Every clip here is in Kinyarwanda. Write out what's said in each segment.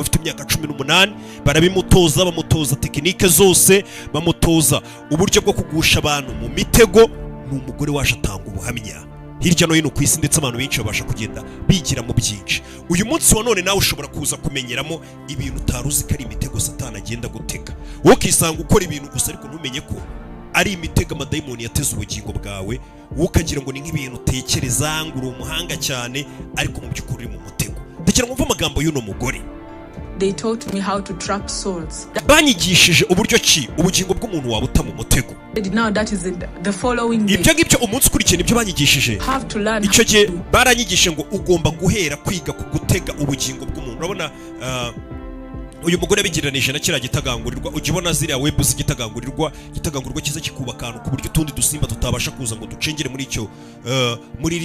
kuva afite imyaka 18. Barabimutoza, bamutoza tekinike zose, bamutoza uburyo bwo kugusha abantu mu mitego. Ni umugore waje atanga ubuhamya hirya no hino ku isi, ndetse abantu benshi babasha kugenda bigira mu byinshi. Uyu munsi wa none nawe ushobora kuza kumenyeramo ibintu utari uzi ko ari imitego Satani agenda gutega, wowe ukisanga ukora ibintu gusa ariko ntumenye ko ari imitego amadayimoni yateze ubugingo bwawe, wowe ukagira ngo ni nk'ibintu utekereza, ngo uri umuhanga cyane, ariko mu by'ukuri uri mu mutego. Ndagira ngo wumve amagambo y'uno mugore. They taught me how to trap souls. Banyigishije uburyo ki ubugingo bw'umuntu wabuta mu mutego. Now that is it. The following day, Ibyo ngibyo umunsi ukurikiye nibyo banyigishije. have to learn Icyo gihe how to baranyigishije ngo ugomba guhera kwiga ku gutega ubugingo bw'umuntu. Urabona, uyu mugore yabigereranije na kiriya gitagangurirwa. Ujya ubona ziriya web z'igitagangurirwa, igitagangurirwa cyiza kikubaka ahantu ku buryo utundi dusimba tutabasha kuza ngo ducengere muri icyo muri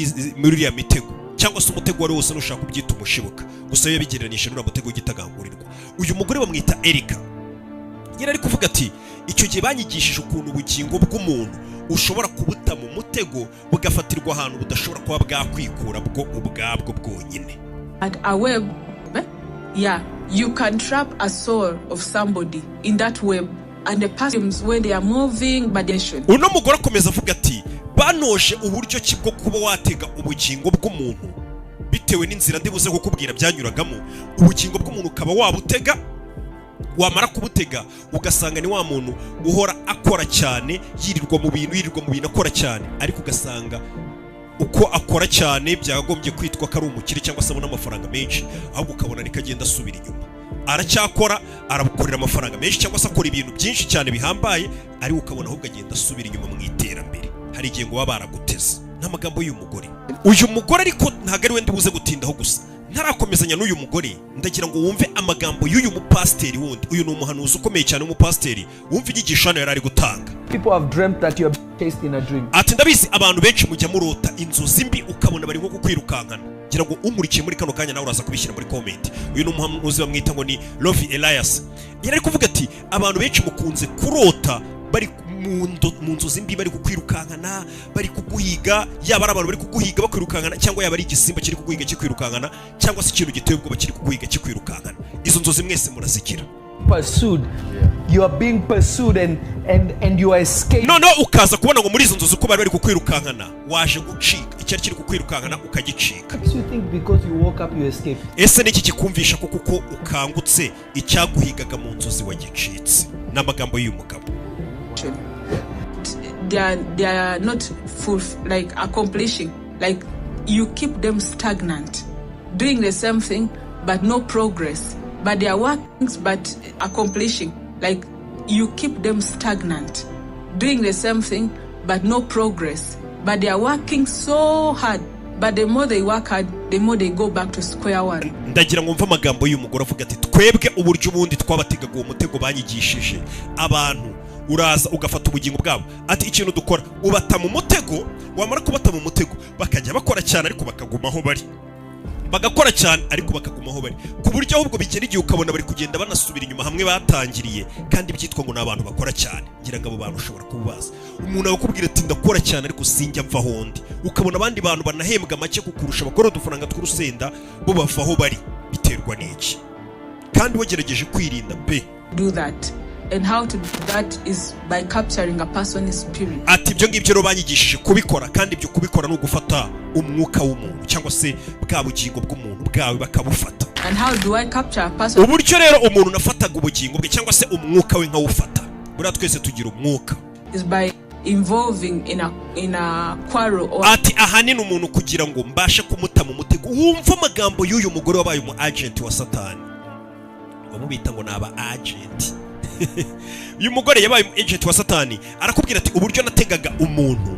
iriya mitego, cyangwa se umutego uwo ari wose nushaka kubyita umushibuka. Gusa yo yabigereranije n'uriya mutego w'igitagangurirwa. Uyu mugore bamwita Erika. Yari ari kuvuga ati: "Icyo gihe banyigishije ukuntu ubugingo bw'umuntu ushobora kubuta mu mutego, bugafatirwa ahantu budashobora kuba bwakwikura bwo ubwabwo bwonyine." At a web, eh? Yeah, you can trap a soul of somebody in that web, and the persons when they are moving, but they should. Uno mugore akomeza avuga ati: "Banoje uburyo ki bwo kuba watega ubugingo bw'umuntu bitewe n'inzira ndi buze kukubwira byanyuragamo. Ubugingo bw'umuntu ukaba wabutega, wamara kubutega ugasanga ni wa muntu uhora akora cyane, yirirwa mu bintu, yirirwa mu bintu, akora cyane, ariko ugasanga uko akora cyane byakagombye kwitwa ko ari umukire cyangwa se abona amafaranga menshi, ahubwo ukabona niko agenda asubira inyuma. Aracyakora, arabukorera amafaranga menshi cyangwa se akora ibintu byinshi cyane bihambaye, ariko ukabona ahubwo agenda asubira inyuma mu iterambere. Hari igihe ngo baba baraguteze." Ni amagambo y'uyu mugore. Uyu mugore ariko ntabwo ari we ndi buze gutindaho. Gusa ntarakomezanya n'uyu mugore, ndagira ngo wumve amagambo y'uyu mupasiteri wundi. Uyu ni umuhanuzi ukomeye cyane w'umupasiteri. Wumve inyigisho hano yari ari gutanga. People have dreamt that you are chased in a dream. Ati: "Ndabizi abantu benshi mujya murota inzozi mbi, ukabona bari nko kukwirukankana." Ngira ngo umurikiye muri kano kanya nawe uraza kubishyira muri comment. Uyu ni umuhanuzi bamwita ngo ni Lovi Elias. Yari ari kuvuga ati: "Abantu benshi mukunze kurota bari mu nzozi mbi bari kukwirukankana, bari kuguhiga, yaba ari abantu bari kuguhiga bakwirukankana, cyangwa yaba ari igisimba kiri kuguhiga kikwirukankana, cyangwa se ikintu giteye ubwoba kiri kuguhiga kikwirukankana. Izo nzozi mwese murazigira." Pursued. You are being pursued and you are escaping. Noneho ukaza kubona ngo muri izo nzozi uko bari bari kukwirukankana, waje gucika icyari kiri kukwirukankana, ukagicika. You think because you woke up you escaped. Ese niki kikumvisha ko kuko ukangutse icyaguhigaga mu nzozi wagicitse? Ni amagambo y'uyu mugabo. They are not full, like accomplishing. Like you keep them stagnant, doing the same thing but no progress. But they are working but accomplishing. Like you keep them stagnant, doing the same thing but no progress. But they are working so hard. But the more they work hard, the more they go back to square one. Ndagira ngo mve amagambo y'uyu mugore avuga ati: "Twebwe uburyo ubundi twabategaga uwo mutego banyigishije, abantu uraza ugafata ubugingo bwabo." Ati: "Ikintu dukora, ubata mu mutego, wamara kubata mu mutego bakajya bakora cyane ariko bakaguma aho bari, bagakora cyane ariko bakaguma aho bari, ku buryo ahubwo bigera igihe ukabona bari kugenda banasubira inyuma hamwe batangiriye, kandi byitwa ngo ni abantu bakora cyane." Ngira ngo abo bantu ushobora kubaza. Umuntu akakubwira ati: "Ndakora cyane ariko sinjya mva aho ndi." Ukabona abandi bantu banahembwa make kukurusha, bakora udufaranga tw'urusenda, bo bava aho bari. Biterwa n'iki kandi wagerageje kwirinda pe? Do that. And how to do that is by capturing a person's spirit. Ati: "Ibyo ngibyo rero banyigishije kubikora, kandi ibyo kubikora ni ugufata umwuka w'umuntu cyangwa se bwa bugingo bw'umuntu bwawe bakabufata." And how do I capture a person? Uburyo rero umuntu nafataga ubugingo bwe cyangwa se umwuka we nkawufata, buriya twese tugira umwuka. Is by involving in a quarrel or Ati: "Ahanini umuntu kugira ngo mbashe kumuta mu mutego." Wumva amagambo y'uyu mugore wabaye umu agent wa Satani, bamubita ngo ni aba agent. Uyu mugore yabaye umu agent wa Satani. Arakubwira ati: "Uburyo nategaga umuntu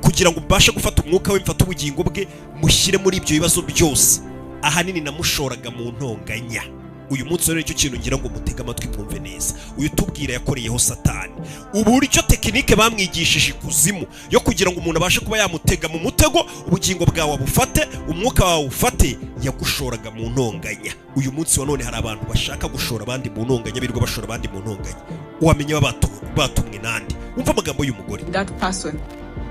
kugira ngo mbashe gufata umwuka we, mfate ubugingo bwe, mushyire muri ibyo bibazo byose, ahanini namushoraga mu ntonganya." Uyu munsi rero nicyo kintu ngira ngo mutege amatwi mwumve neza. Uyu tubwira yakoreyeho Satani. Uburyo tekinike bamwigishije ikuzimu yo kugira ngo umuntu abashe kuba yamutega mu mutego, ubugingo bwawe abufate, umwuka wawe ufate, yagushoraga mu ntonganya. Uyu munsi wa none hari abantu bashaka gushora abandi mu ntonganya, birirwa bashora abandi mu ntonganya. Wamenya baba batumwe nande? Wumva amagambo y'uyu mugore. That person.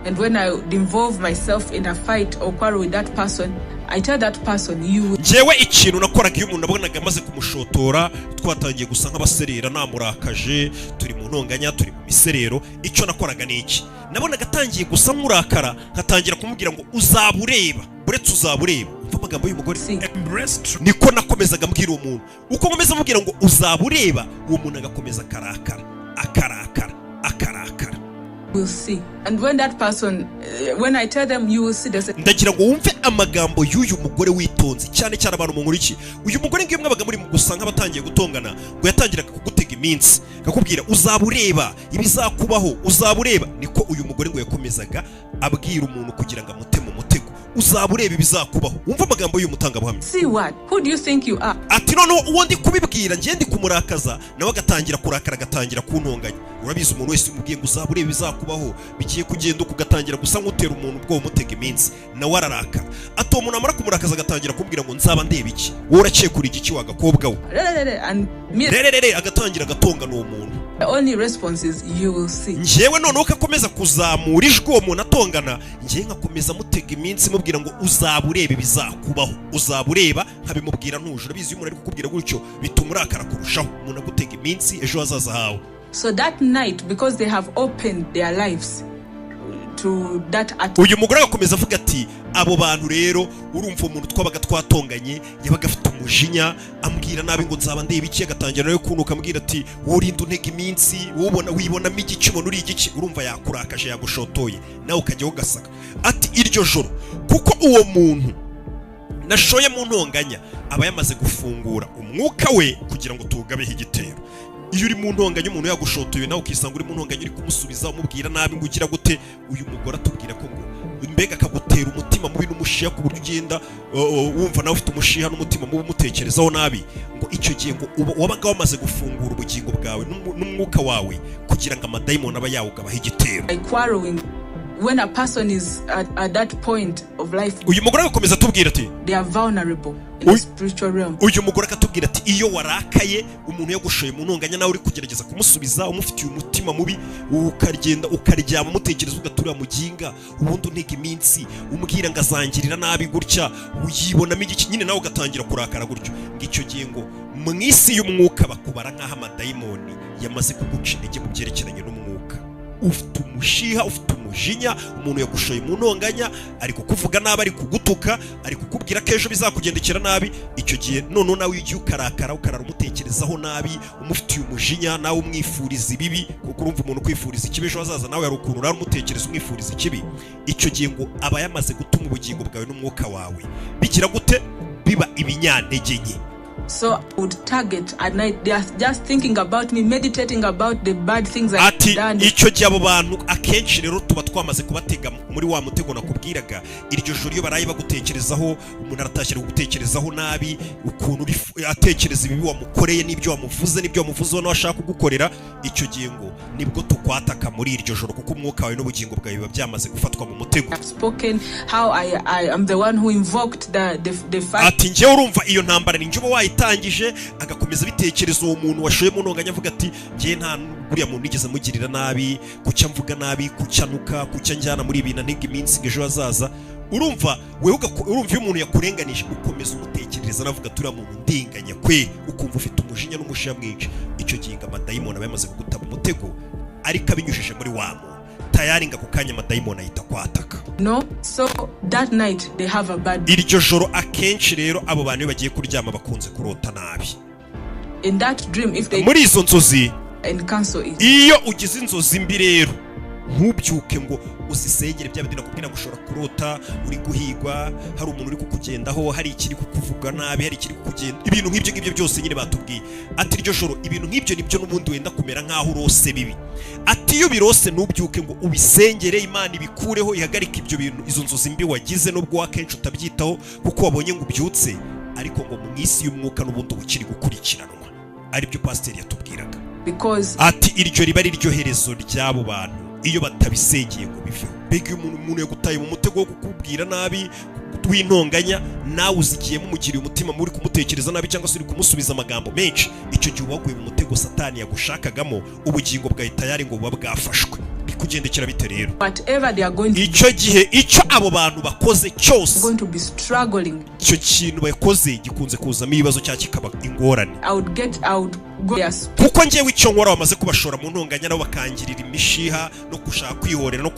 And when I would involve myself in a fight or quarrel with that person, I tell that person, "You will Njyewe ikintu nakoraga iyo umuntu nabonaga amaze kumushotora, twatangiye gusa nk'abaserera, namurakaje, turi mu ntonganya, turi mu miserero, icyo nakoraga ni iki? Nabonaga atangiye gusa nk'urakara, nkatangira kumubwira ngo "Uzaba ureba, uretse uzaba ureba." Umva amagambo y'umugore. see." Embrace truth. Niko nakomezaga mbwira uwo muntu. Uko nkomeza mubwira ngo "Uzaba ureba", uwo muntu agakomeza akarakara, akarakara, akarakara. Will see. And when that person, when I tell them, "You will see," they say, Ndagira ngo wumve amagambo y'uyu mugore witonze cyane cyane. Abantu munkurikiye, uyu mugore ngiyo mwabaga muri mu gusa nk'abatangiye gutongana, ngo yatangiraga kugutega iminsi, akakubwira "Uzaba ureba ibizakubaho, uzaba ureba." Niko uyu mugore ngo yakomezaga abwira umuntu kugira ngo amute mu mutego, "Uzaba ureba ibizakubaho." Wumve amagambo y'uyu mutangabuhamya. "See what? Who do you think you are?" Ati noneho uwo ndi kubibwira, ngiye ndi kumurakaza, nawe agatangira kurakara, agatangira kuntonganya. Urabizi, umuntu wese umubwiye ngo "Uzaba ureba ibizakubaho, bigiye kugenda uko", ugatangira gusa nk'utera umuntu ubwoba, umutega iminsi, nawe ararakara. Ati uwo muntu amara kumurakaza, agatangira kumbwira ngo "Nzaba ndeba iki? Wowe urakekura igiki wa gakobwa we?" And me, Rererere, agatangira agatongana uwo muntu. the only response is, "You will see." Njyewe noneho ko akomeza kuzamura ijwi uwo muntu atongana, njyewe nkakomeza mutega iminsi, mubwira ngo "Uzaba ureba ibizakubaho, uzaba ureba", nkabimubwira ntuje. Urabizi, iyo umuntu ari kukubwira gutyo bituma urakara kurushaho. Umuntu agutega iminsi ejo hazaza hawe. So that night, because they have opened their lives to that attack, Uyu mugore agakomeza avuga ati abo bantu rero, urumva, umuntu twabaga twatonganye yabaga afite umujinya, ambwira nabi ngo "Nzaba ndeba iki", agatangira nawe kunuka, ambwira ati "Wowe urinda untega iminsi, wowe ubona wibonamo igiki? Ubona uri igiki?" Urumva yakurakaje, yagushotoye, nawe ukajyaho ugasaka. Ati iryo joro, kuko uwo muntu nashoye mu ntonganya aba yamaze gufungura umwuka we kugira ngo tuwugabeho igitero. Iyo uri mu ntonganya, umuntu yagushotoye, nawe ukisanga uri mu ntonganya, uri kumusubiza, umubwira nabi ngo ugira gute, uyu mugore atubwira ko ngo mbega akagutera umutima mubi n'umushiha, ku buryo ugenda wumva nawe ufite umushiha n'umutima mubi, umutekerezaho nabi. Ngo icyo gihe ngo wabaga wamaze gufungura ubugingo bwawe n'umwuka wawe kugira ngo amadayimoni aba yawugabaho igitero. Like quarreling, when a person is at that point of life, Uyu mugore agakomeza atubwira ati they are vulnerable in the spiritual realm. Uyu mugore akatubwira ati iyo warakaye, umuntu yagushoye mu ntonganya, nawe uri kugerageza kumusubiza, umufitiye umutima mubi, ukagenda ukaryama umutekereza, ugaturira muginga, ubundi untega iminsi, umbwira ngo azangirira nabi gutya, uyibonamo igiki nyine, nawe ugatangira kurakara gutyo. Ngo icyo gihe ngo mu isi y'umwuka bakubara nk'aho amadayimoni yamaze kuguca intege mu byerekeranye n'umwuka. Ufite umushiha, ufite umujinya, umuntu yagushoye mu ntonganya, ari kukuvuga nabi, ari kugutuka, ari kukubwira ko ejo bizakugendekera nabi. Icyo gihe noneho nawe iyo ugiye ukarakara, ukarara umutekerezaho nabi, umufitiye umujinya, nawe umwifuriza ibibi, kuko urumva umuntu kwifuriza ikibi ejo hazaza, nawe hari ukuntu urara umutekereza, umwifuriza ikibi. Icyo gihe ngo aba yamaze gutuma ubugingo bwawe n'umwuka wawe bigira gute? Biba ibinyantege nke. So I would target at night. They are just thinking about me, meditating about the bad things I've Ati done. icyo gihe abo bantu akenshi rero tuba twamaze kubatega muri wa mutego nakubwiraga. Iryo joro iyo baraye bagutekerezaho, umuntu aratashye ari kugutekerezaho nabi, ukuntu atekereza ibibi wamukoreye n'ibyo wamuvuze n'ibyo wamuvuzeho nawe ashaka kugukorera. Icyo gihe ngo nibwo tukwataka muri iryo joro, kuko umwuka wawe n'ubugingo bwawe biba byamaze gufatwa mu mutego. I've spoken how I am the one who invoked the fight. Ati njyewe urumva iyo ntambara ni njye uba wayitangije. Agakomeza abitekereza uwo muntu washoye mu ntonganya, avuga ati njyewe nta buriya muntu nigeze mugirira nabi, kucya mvuga nabi, kucya nuka, kucya njyana muri ibi ntega iminsi ngo ejo hazaza. Urumva wewe urumva iyo umuntu yakurenganije, ukomeza umutekerereza, navuga turiya muntu ndinganya kwe, ukumva ufite umujinya n'umushiha mwinshi. Icyo gihe ngo amadayimoni aba yamaze kugutaba umutego, ariko abinyujije muri wa muntu, tayari ngo ako kanya amadayimoni ahita kwataka. No, so that night they have a bad. Iryo joro akenshi rero abo bantu iyo bagiye kuryama bakunze kurota nabi. In that dream, if they Muri izo nzozi, and cancel it, iyo ugize inzozi mbi rero ntubyuke ngo uzisengere, bya bindi nakubwira ngo ushobora kurota uri guhigwa, hari umuntu uri kukugendaho, hari ikiri kukuvuga nabi, hari ikiri kukugenda, ibintu nk'ibyo ngibyo byose nyine batubwiye. Ati iryo joro ibintu nk'ibyo nibyo n'ubundi wenda kumera nk'aho urose bibi. Ati iyo ubirose ntubyuke ngo ubisengere, Imana ibikureho, ihagarike ibyo bintu, izo nzozi mbi wagize, nubwo akenshi utabyitaho kuko wabonye ngo ubyutse, ariko ngo mu isi y'umwuka n'ubundi uba ukiri gukurikiranwa, aribyo pasiteri yatubwiraga. Because Ati iryo riba ari ryo herezo ry'abo bantu iyo batabisengeye ngo biveho. Mbega iyo umuntu yagutaye mu mutego wo kukubwira nabi w'intonganya, nawe uzigiyemo, umugiriye umutima muri kumutekereza nabi cyangwa se uri kumusubiza amagambo menshi, icyo gihe uba waguye mu mutego Satani yagushakagamo. Ubugingo bwawe tayari ngo buba bwafashwe. Bikugendekera bite rero? Whatever they are going to Icyo gihe, icyo abo bantu bakoze cyose, going to be struggling. icyo kintu bakoze gikunze kuzamo ibibazo cyangwa kikaba ingorane. I would go their Kuko ngewe icyo nkora, bamaze kubashora mu ntonganya, nabo bakangirira imishiha no gushaka kwihorera no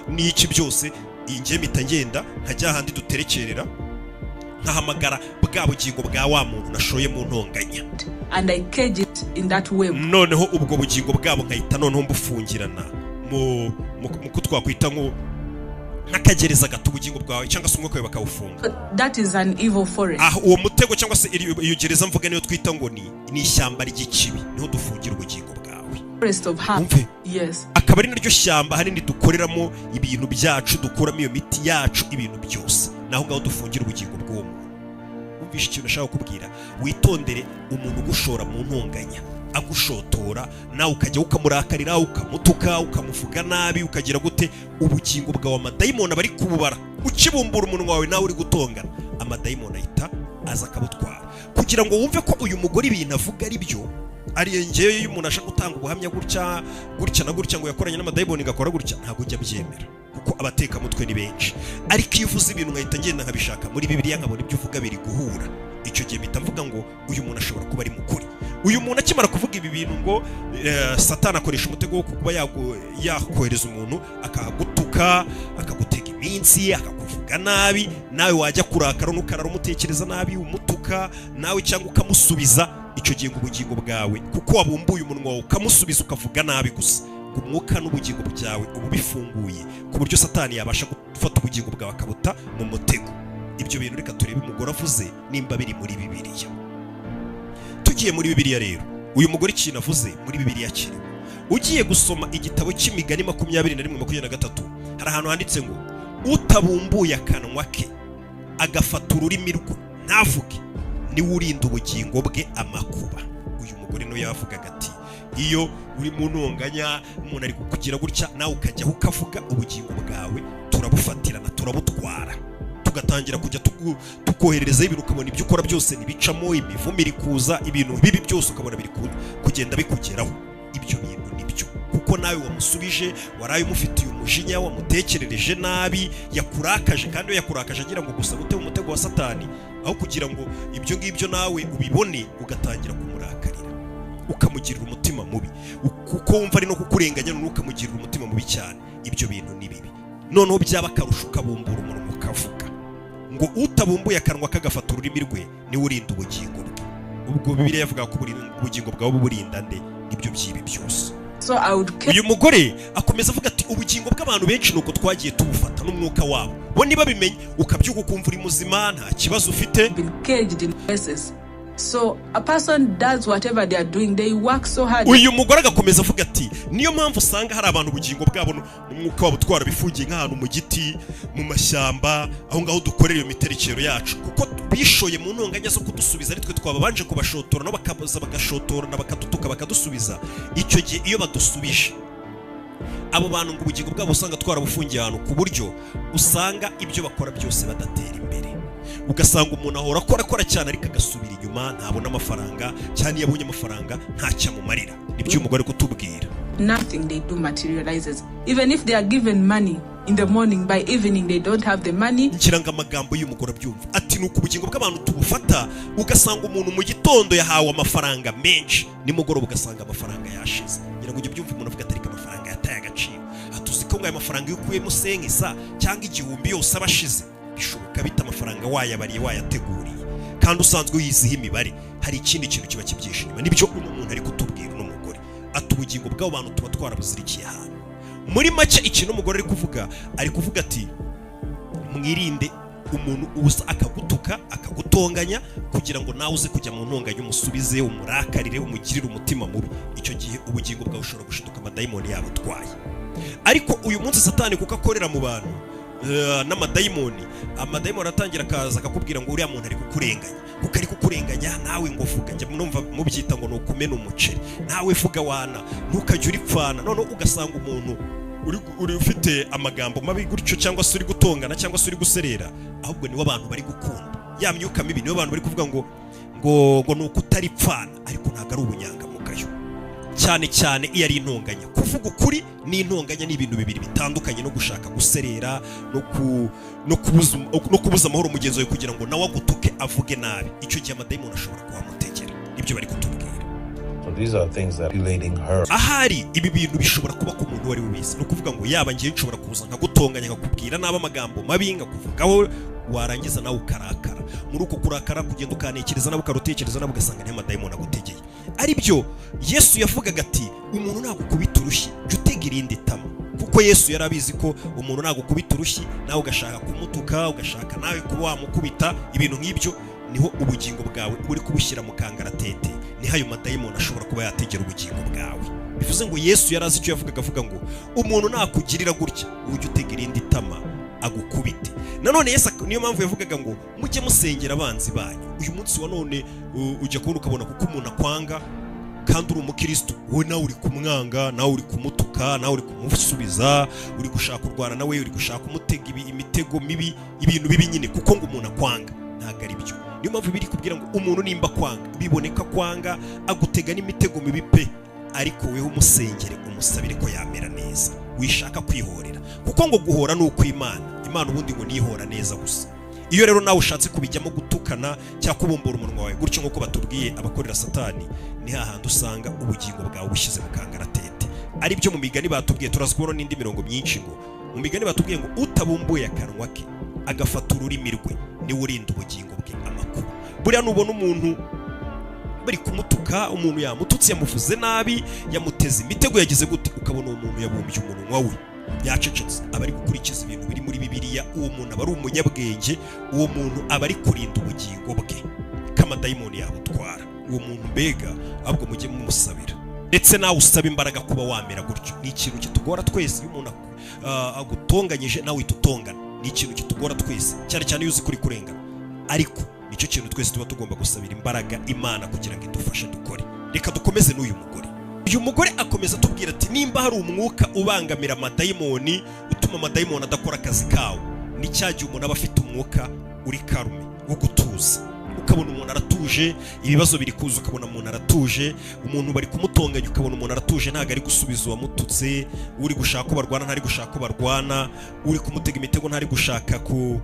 n'iki byose, iyi ngiye mpita ngenda nkajya ahandi duterekerera, nkahamagara bwa bugingo bwa wa muntu nashoye mu ntonganya, and I cage it in that web. Noneho ubwo bugingo bwabo nkahita noneho mbufungirana mu ko twakwita nk'akagereza gato ubugingo bwawe cyangwa se umwuka wawe bakawufunga. But that is an evil forest. Aho uwo mutego cyangwa se iyo gereza mvuga niyo twita ngo ni ishyamba ry'ikibi, niho dufungira ubugingo bwawe. Forest of harm. Umve. Yes. Akaba ari naryo shyamba ahanini dukoreramo ibintu byacu, dukuramo iyo miti yacu, ibintu byose naho ngaho dufungira ubugingo bw'uwo muntu. Wumvishe ikintu ashaka kukubwira? Witondere umuntu ugushora mu ntonganya, agushotora, nawe ukajya ukamurakarira, ukamutuka, ukamuvuga nabi, ukagira gute. Ubugingo bwawe amadayimoni aba ari kububara. Ukibumbura umunwa wawe nawe uri gutongana, amadayimoni ahita aza akabutwara. Kugira ngo wumve ko uyu mugore ibintu avuga ari byo, ari ngewe, iyo umuntu ashaka gutanga ubuhamya gutya gutya na gutya ngo yakoranye n'amadayimoni gakora gutya, ntabwo ujya abyemera kuko abatekamutwe ni benshi. Ariko iyo uvuze ibintu nkahita ngenda nkabishaka muri Bibiliya, nkabona ibyo uvuga biri guhura, icyo gihe mpita mvuga ngo uyu muntu ashobora kuba ari mukuri. Uyu muntu akimara kuvuga ibi bintu ngo Satani akoresha umutego wo kuba yakohereza umuntu akagutuka, akagutega iminsi, akakuvuga nabi, nawe wajya kurakara nukarara umutekereza nabi, umutuka nawe cyangwa ukamusubiza, icyo gihe ngo ubugingo bwawe, kuko wabumbuye umunwa wawe ukamusubiza ukavuga nabi gusa, ngo umwuka n'ubugingo byawe uba bifunguye ku buryo Satani yabasha gufata ubugingo bwawe akabuta mu mutego. Ibyo bintu reka turebe umugore avuze nimba biri muri Bibiliya. Tugiye muri Bibiliya rero, uyu mugore ikintu avuze muri Bibiliya kirimo. Ugiye gusoma igitabo cy'Imigani 21:23, hari ahantu handitse ngo: "Utabumbuye akanwa ke agafata ururimi rwe ntavuge, niwe urinda ubugingo bwe amakuba." Uyu mugore niwe yavugaga ati: "Iyo uri mu ntonganya, umuntu ari kukugira gutya, nawe ukajyaho ukavuga, ubugingo bwawe turabufatirana, turabutwara, tugatangira kujya tukohererezaho ibintu, ukabona ibyo ukora byose ntibicamo, imivumo iri kuza, ibintu bibi byose ukabona biri kugenda bikugeraho." Ibyo bintu nibyo, kuko nawe wamusubije waraye umufitiye umujinya, wamutekerereje nabi, yakurakaje, kandi iyo yakurakaje agira ngo gusa gute umutego wa Satani, aho kugira ngo ibyo ngibyo nawe ubibone, ugatangira kumurakarira, ukamugirira umutima mubi, kuko wumva ari no kukurenganya, noneho ukamugirira umutima mubi cyane. Ibyo bintu ni bibi. Noneho byaba akarusho ukabumbura umunwa ukavuga. Ngo utabumbuye akanwa kagafata ururimi rwe, niwe urinda ubugingo bwe. Ubwo Bibiliya yavuga ko ubugingo bwawe buburinda nde? Nibyo by'ibi byose. So I would cage Uyu mugore akomeza avuga ati: "Ubugingo bw'abantu benshi ni uko twagiye tubufata n'umwuka wabo, bo ntibabimenye." Ukabyuka ukumva uri muzima, nta kibazo ufite. Been caged in places. So a person does whatever they are doing, they work so hard. Uyu mugore agakomeza avuga ati: "Niyo mpamvu usanga hari abantu ubugingo bwabo n'umwuka wabo twarabifungiye nk'ahantu mu giti, mu mashyamba, aho ngaho dukorera iyo miterekero yacu, kuko bishoye mu ntonganya zo kudusubiza, ari twe twababanje kubashotora, nabo bakaza bagashotorana, bakadutuka, bakadusubiza. Icyo gihe iyo badusubije, abo bantu ngo ubugingo bwabo usanga twarabufungiye ahantu, ku buryo usanga ibyo bakora byose badatera imbere. Ugasanga umuntu ahora akora akora cyane, ariko agasubira inyuma, ntabona amafaranga, cyane iyo abonye amafaranga ntacyo amumarira." Nibyo uyu mugore ari kutubwira. Nothing they do materializes. Even if they are given money in the morning, by evening they don't have the money. Ngira ngo amagambo y'umugore abyumva. Ati: "Ni uku ubugingo bw'abantu tubufata. Ugasanga umuntu mu gitondo yahawe amafaranga menshi, nimugoroba ugasanga amafaranga yashize." Ngira ngo ujye ubyumva, umuntu avuga ati: "Ariko amafaranga yataye agaciro." Ati: "Uzi ko ngo aya mafaranga iyo ukuyemo senkisa cyangwa 1000 yose aba ashize? Bishoboka bita amafaranga wayabariye, wayateguriye, kandi usanzwe uyiziho imibare?" Hari ikindi kintu kiba kibyihishe inyuma. Nibyo uno muntu ari kutubwira, uno mugore ati: "Ubugingo bw'abo bantu tuba twarabuzirikiye ahantu." Muri make, ikintu umugore ari kuvuga ati: "Mwirinde umuntu uza akagutuka, akagutonganya, kugira ngo nawe uze kujya mu ntonganya, umusubize, umurakarire, umugirire umutima mubi. Icyo gihe ubugingo bwawe ushobora gushiduka amadayimoni yabo utwaye." Ariko uyu munsi Satani, kuko akorera mu bantu n'amadayimoni, amadayimoni atangira akaza akakubwira ngo uriya muntu ari kukurenganya, kuko ari kukurenganya, nawe ngo vuga. Njya numva mubyita ngo ni ukumena umuceri. Nawe vuga wana, ntukajye uripfana. Noneho ugasanga umuntu uri ufite amagambo mabi gutyo, cyangwa se uri gutongana, cyangwa se uri guserera, ahubwo niwo abantu bari gukunda. Ya myuka mibi niyo abantu bari kuvuga ngo ni ukutaripfana, ariko ntabwo ari ubunyangamugayo. Cyangwa se Cyane cyane iyo ari intonganya. Kuvuga ukuri n'intonganya ni ibintu bibiri bitandukanye, no gushaka guserera no kubuza amahoro mugenzi wawe kugira ngo nawe agutuke, avuge nabi. Icyo gihe amadayimoni ashobora kuhamutegera. Nibyo bari kutubwira. So these are things that relating her. Ahari ibi bintu bishobora kuba ku muntu uwo ari we wese. Ni ukuvuga ngo yaba ngiye, nshobora kuza nkagutonganya, nkakubwira nabi, amagambo mabi, nkakuvugaho, warangiza nawe ukarakara. Muri uko kurakara kugenda ukanekereza nawe, ukarutekereza nawe, ugasanga niyo amadayimoni agutegeye. Ari byo Yesu yavugaga ati: "Umuntu nagukubita urushyi, jya utega irindi tama." Kuko Yesu yari abizi ko umuntu nagukubita urushyi, nawe ugashaka kumutuka, ugashaka nawe kuba wamukubita, ibintu nk'ibyo, niho ubugingo bwawe uri kubushyira mu kangaratete, niho ayo madayimoni ashobora kuba yategera ubugingo bwawe. Bivuze ngo Yesu yari azi icyo yavugaga, avuga ngo umuntu nakugirira gutya, ujye utega irindi tama agukubite. Nanone Yesu niyo mpamvu yavugaga ngo mujye musengera abanzi banyu. Uyu munsi wa none ujya kubona ukabona kuko umuntu akwanga kandi uri umukristo, wowe nawe uri kumwanga, nawe uri kumutuka, nawe uri kumusubiza, uri gushaka kurwana nawe, uri gushaka kumutega imitego mibi, ibintu bibi nyine, kuko ngo umuntu akwanga. Ntabwo ari byo. Niyo mpamvu biri kubwira ngo umuntu nimba akwanga, biboneka kwanga, agutega n'imitego mibi pe, ariko weho umusengere, umusabire ko yamera neza. Wishaka kwihorera, kuko ngo guhora ni ukw'Imana. Imana ubundi ngo nihora neza gusa. Iyo rero nawe ushatse kubijyamo, gutukana cyangwa kubumbura umunwa wawe gutyo, nk'uko batubwiye abakorera Satani, ni hahandi usanga ubugingo bwawe bushyize mu kangaratete. Ari byo mu Migani batubwiye. Turaza kubona n'indi mirongo myinshi. Ngo mu Migani batubwiye ngo utabumbuye akanwa ke, agafata ururimi rwe, niwe urinda ubugingo bwe amakuba. Buriya nubona umuntu bari kumutuka, umuntu yamututse, yamuvuze nabi, yamuteze imitego, yagize gute, ukabona uwo muntu yabumbye umunwa we, yacecetse, aba ari gukurikiza ibintu biri muri Bibiliya. Uwo muntu aba ari umunyabwenge. Uwo muntu aba ari kurinda ubugingo bwe ko amadayimoni yabutwara. Uwo muntu mbega ahubwo mujye mumusabira, ndetse nawe usaba imbaraga kuba wamera gutyo. Ni ikintu kitugora twese. Iyo umuntu agutonganyije, nawe uhita utongana. Ni ikintu kitugora twese, cyane cyane iyo uzi kuri kurengana. Ariko nicyo kintu twese tuba tugomba gusabira imbaraga Imana kugira ngo idufashe dukore. Reka dukomeze n'uyu mugore. Uyu mugore akomeza atubwira ati: nimba hari umwuka ubangamira amadayimoni, utuma amadayimoni adakora akazi kawo, ni cya gihe umuntu aba afite umwuka uri calm, wo gutuza. Ukabona umuntu aratuje, ibibazo biri kuza ukabona umuntu aratuje, umuntu bari kumutonganya ukabona umuntu aratuje, ntabwo ari gusubiza uwamututse, uri gushaka ko barwana ntari gushaka ko barwana, uri kumutega imitego ntari gushaka ku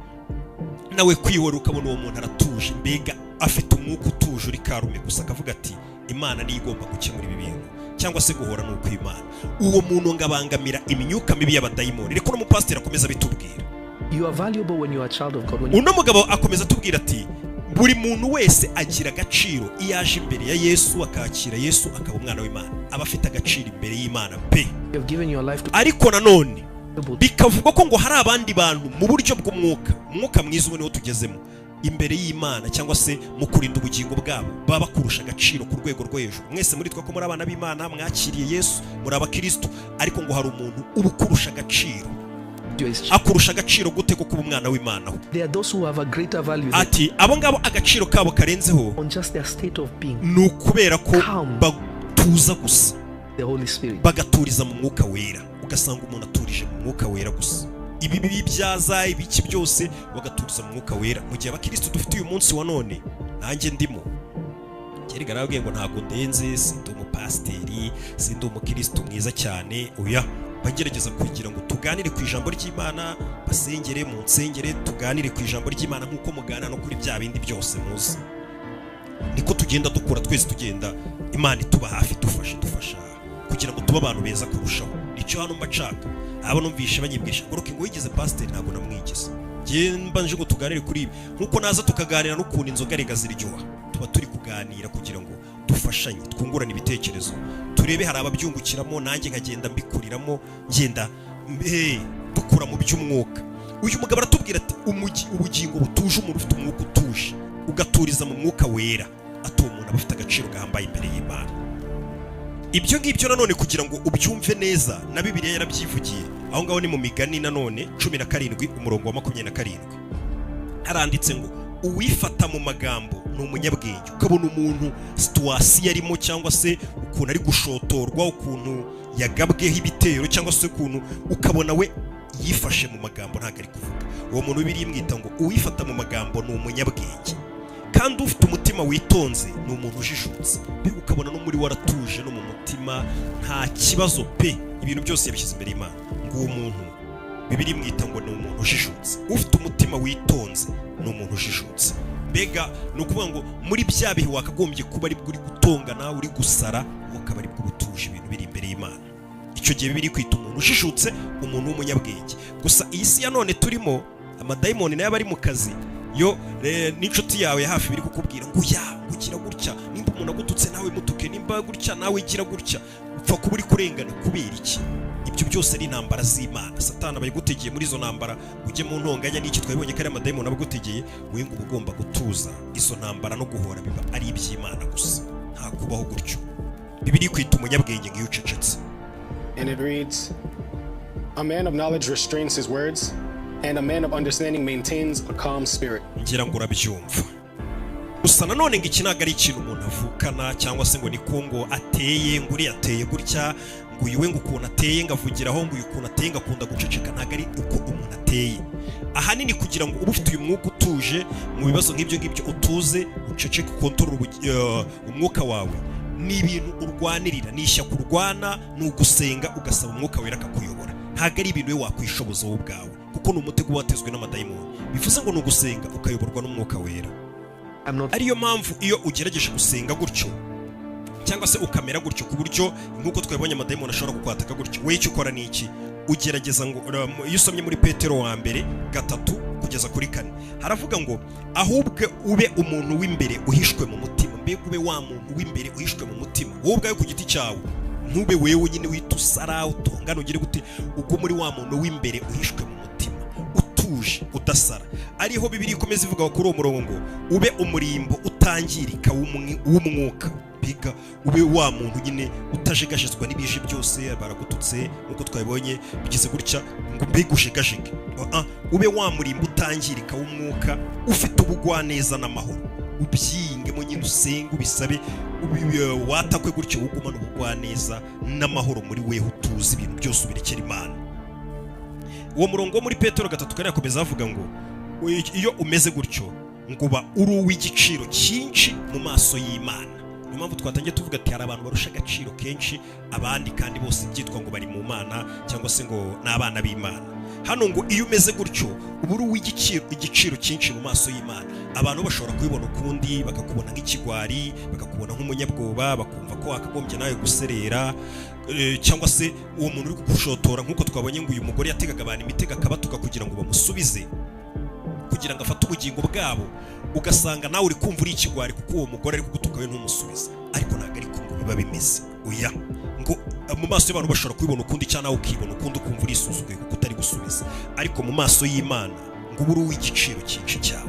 nawe kwihora, ukabona uwo muntu aratuje. Mbega afite umwuka utuje, uri calm gusa, akavuga ati: "Imana niyo igomba gukemura ibi bintu", cyangwa se guhora ni ukw'Imana. Uwo muntu ngo abangamira imyuka mibi y'abadayimoni. Reka uno mupasiteri akomeza abitubwira. You are valuable when you are a child of God. When you Uno mugabo akomeza atubwira ati: buri muntu wese agira agaciro iyo aje imbere ya Yesu, akakira Yesu, akaba umwana w'Imana, aba afite agaciro imbere y'Imana pe. have given your life to Ariko nanone bikavugwa ko ngo hari abandi bantu mu buryo bw'umwuka, umwuka mwiza ubu niwo tugezemo, imbere y'Imana cyangwa se mu kurinda ubugingo bwabo, baba bakurusha agaciro ku rwego rwo hejuru. Mwese muri twe ko muri abana b'Imana, mwakiriye Yesu, muri abakristo, ariko ngo hari umuntu uba ukurusha agaciro. His child. Akurusha agaciro gute ko kuba umwana w'Imana ho? There are those who have a greater value Ati abo ngabo agaciro kabo karenzeho on just their state of being, ni ukubera ko Calm. batuza gusa, the Holy Spirit. bagaturiza mu Mwuka Wera. Ugasanga umuntu aturije mu Mwuka Wera gusa, ibi bibi byaza, ibiki byose, bagaturiza mu Mwuka Wera. Mu gihe abakristo dufite uyu munsi wa none, nanjye ndimo, kerega narabwiye ngo ntabwo ndenze, sindi umupasiteri, sindi umukristo mwiza cyane, oya. Bagerageza kugira ngo tuganire ku ijambo ry'Imana, basengere mu nsengere, tuganire ku ijambo ry'Imana nk'uko muganira no kuri bya bindi byose muzi. Niko tugenda dukura twese, tugenda Imana ituba hafi, idufasha, idufasha kugira ngo tube abantu beza kurushaho. Nicyo hano mba nshaka. Abo numvishe banyibwisha ngo Rocky ngo wigeze pasiteri, ntabwo namwigeze. Njye mba nje ngo tuganire kuri ibi, nk'uko naza tukaganira n'ukuntu inzoga rega ziryoha. Tuba turi kuganira kugira ngo dufashanye, twungurane ibitekerezo, turebe hari ababyungukiramo, nanjye nkagenda mbikuriramo, ngenda dukura mu by'umwuka. Uyu mugabo aratubwira ati: ubugingo butuje, umuntu ufite umwuka utuje, ugaturiza mu Mwuka Wera, ati uwo muntu aba afite agaciro gahambaye imbere y'Imana. Ibyo ngibyo nanone kugira ngo ubyumve neza, na Bibiliya yarabyivugiye. Aho ngaho ni mu Migani nanone 17, umurongo wa 27, haranditse ngo: "Uwifata mu magambo ni umunyabwenge." Ukabona umuntu situation arimo, cyangwa se ukuntu ari gushotorwa, ukuntu yagabweho ibitero, cyangwa se ukuntu ukabona we yifashe mu magambo, ntabwo ari kuvuga. Uwo muntu Bibiliya imwita ngo uwifata mu magambo ni umunyabwenge, kandi ufite umutima witonze ni umuntu ujijutse. Mbega ukabona no muri we aratuje, no mu mutima. mutima, nta kibazo pe, ibintu byose yabishyize imbere y'Imana. Ngo uwo muntu Bibiliya imwita ngo ni umuntu ujijutse. Ufite umutima witonze ni umuntu ujijutse. Mbega ni ukuvuga ngo muri bya bihe wakagombye kuba aribwo uri gutongana, uri gusara, wowe ukaba aribwo uba utuje, ibintu biri imbere y'Imana. Icyo gihe Bibiliya ikwita umuntu ujijutse, umuntu w'umunyabwenge. Gusa iyi si ya none turimo, amadayimoni nayo aba ari mu kazi yo n'inshuti yawe ya hafi biri kukubwira ngo ya ngo gira gutya, nimba umuntu agututse nawe mutuke, nimba gutya nawe gira gutya, upfa kuba uri kurengana. Kubera iki? Ibyo byose ni intambara z'Imana. Satani aba yagutegeye muri izo ntambara, ujye mu ntonganya n'iki. Twabibonye ko ari amadayimoni aba agutegeye. Wowe ngo uba ugomba gutuza. Izo ntambara no guhora biba ari iby'Imana gusa, nta kubaho gutyo. Bibiliya ikwita umunyabwenge ngo iyo ucecetse. And it reads, "A man of knowledge restrains his words, and a man of understanding maintains a calm spirit." Ngira ngo urabyumva. Gusa nanone ngo iki ntabwo ari ikintu umuntu avukana, cyangwa se ngo ni ko ngo ateye, ngo uriya ateye gutya, ngo uyu we ngo ukuntu ateye ngo avugiraho, ngo uyu ukuntu ateye ngo akunda guceceka. Ntabwo ari uko umuntu ateye. Ahanini kugira ngo ube ufite uyu mwuka utuje mu bibazo nk'ibyo ngibyo, utuze, uceceke, ukontorore umwuka wawe, ni ibintu urwanirira, ni ishyaka urwana, ni ugusenga ugasaba Umwuka Wera akakuyobora. Ntabwo ari ibintu we wakwishoboza wowe ubwawe, kuko ni umutego uba watezwe n'amadayimoni. Bivuze ngo ni ugusenga ukayoborwa n'Umwuka Wera. I'm not Ariyo mpamvu iyo ugerageje gusenga gutyo cyangwa se ukamera gutyo, ku buryo nk'uko twabonye amadayimoni ashobora kukwataka gutyo, wowe icyo ukora ni iki? Ugerageza ngo iyo usomye muri Petero wa mbere 3 kugeza kuri 4, haravuga ngo ahubwo ube umuntu w'imbere uhishwe mu mutima. Mbega ube wa muntu w'imbere uhishwe mu mutima, wowe ubwawe ku giti cyawe. Ntube wewe nyine wita usara, utongana, ugire gute. Ubwo muri wa muntu w'imbere uhishwe mu mutima, utuje, udasara. Ariho Bibiliya ikomeza ivuga kuri uwo murongo ngo ube umurimbo utangirika w'umwuka. Biga ube wa muntu nyine utajegajezwa n'ibije byose. Baragututse nk'uko twabibonye, bigize gutya, ngo mbega ujegajege. Ah, ube wa murimbo utangirika w'umwuka, ufite ubugwaneza n'amahoro. Ubyingemo nyine, usenge, ubisabe, watakwe gutyo, ugumane ubugwaneza n'amahoro muri weho, utuze, ibintu byose ubirekera Imana. Uwo murongo wo muri Petero 3:4 akomeza avuga ngo iyo umeze gutyo ngo uba uri uw'igiciro cyinshi mu maso y'Imana. Niyo mpamvu twatangiye tuvuga ati hari abantu barusha agaciro kenshi abandi, kandi bose byitwa ngo bari mu Mana cyangwa se ngo ni abana b'Imana. Hano ngo iyo umeze gutyo uba uri uw'igiciro, igiciro cyinshi mu maso y'Imana. Abantu bashobora kubibona ukundi, bakakubona nk'ikigwari, bakakubona nk'umunyabwoba, bakumva ko wakagombye nawe guserera, cyangwa se uwo muntu uri kugushotora, nk'uko twabonye ngo uyu mugore yategaga abantu imitego akabatuka kugira ngo bamusubize, kugira ngo afate ubugingo bwabo. Ugasanga nawe uri kumva uri ikigwari kuko uwo mugore ari kugutuka we ntumusubize. Ariko ntabwo ariko ngo biba bimeze. Oya, ngo mu maso y'abantu bashobora kubibona ukundi, cyangwa nawe ukibona ukundi, ukumva urisuzuguye kuko utari gusubiza. Ariko mu maso y'Imana ngo uba uri uw'igiciro cyinshi cyane.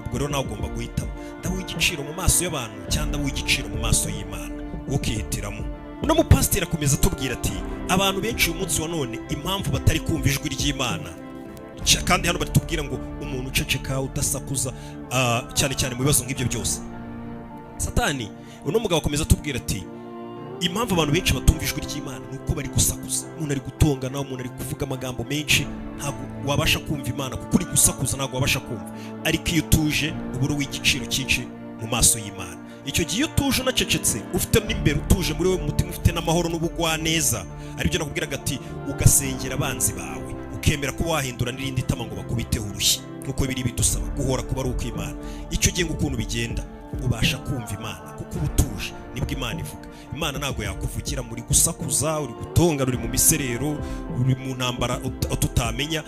Ubwo rero nawe ugomba guhitamo: ndaba uw'igiciro mu maso y'abantu cyangwa ndaba uw'igiciro mu maso y'Imana? Wowe ukihitiramo. Uno mupasiteri akomeza atubwira ati abantu benshi uyu munsi wa none impamvu batari kumva ijwi ry'Imana, kandi hano batubwira ngo umuntu uceceka, udasakuza, cyane cyane mu bibazo nk'ibyo byose Satani. Uno mugabo akomeza atubwira ati impamvu abantu benshi batumva ijwi ry'Imana ni uko bari gusakuza. Umuntu ari gutongana, umuntu ari kuvuga amagambo menshi, ntabwo wabasha kumva Imana kuko uri gusakuza, ntabwo wabasha kumva. Ariko iyo utuje uba uri uw'igiciro cyinshi mu maso y'Imana. Icyo gihe iyo utuje, unacecetse, ufite n'imbere utuje muri wowe mu mutima, ufite n'amahoro n'ubugwaneza, aribyo nakubwiraga ati ugasengera abanzi bawe, ukemera ko wahindura n'irindi tama ngo bakubiteho urushyi, nk'uko biri bidusaba guhora kuba ari ukw'Imana. Icyo gihe ngo ukuntu bigenda, ubasha kumva Imana kuko uba utuje. Nibwo Imana ivuga. Imana ntabwo yakuvugira muri gusakuza, uri gutongana, uri mu miserero, uri mu ntambara tutamenya.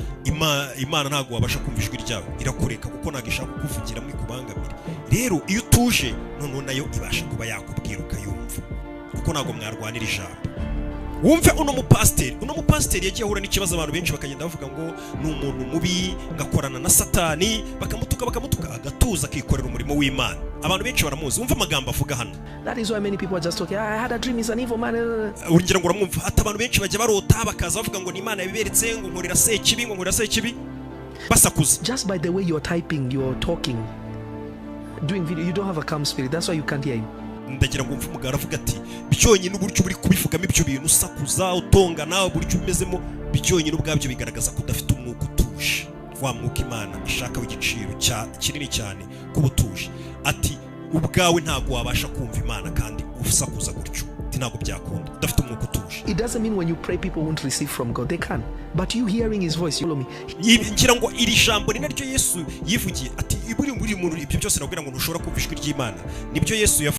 Imana ntabwo wabasha kumva ijwi ryawe, irakureka kuko ntabwo ishaka kukuvugiramo ikubangamire. Rero iyo utuje, noneho nayo ibasha kuba yakubwira ukayumva, kuko ntabwo mwarwanira ijambo. Wumve uno mupasiteri. Uno mupasiteri yagiye ahura n'ikibazo, abantu benshi bakagenda bavuga ngo ni umuntu mubi, ngakorana na Satani, bakamutuka, bakamutuka, agatuza, akikorera umurimo w'Imana. Abantu benshi baramuzi. Wumve amagambo avuga hano. That is why many people are just talking, "I had a dream, it's an evil man." Urugero ngo uramwumva ati abantu benshi bajya barota, bakaza bavuga ngo ni Imana yabiberetse, ngo nkorera sekibi, ngo nkorera sekibi, basakuza. Just by the way you're typing, you're talking, doing video, you don't have a calm spirit. That's why you can't hear him. Ndagira ngo mve umugabo aravuga ati byonyine uburyo uri kubivugamo ibyo bintu, usakuza, utongana, uburyo umezemo, byonyine ubwabyo bigaragaza ko udafite umwuka utuje, wa mwuka Imana ishaka w'igiciro kinini cyane kuba utuje. Ati ubwawe ntabwo wabasha kumva Imana kandi usakuza gutyo. Ati ntabwo byakunda udafite umwuka utuje. It doesn't mean when you pray people won't receive from God. They can. But you hearing his voice, you follow me. Ngira ngo iri jambo ni naryo Yesu yivugiye, ati buri muntu, ibyo byose nabwira ngo ntushobora kumva ijwi ry'Imana, nibyo Yesu yavuze.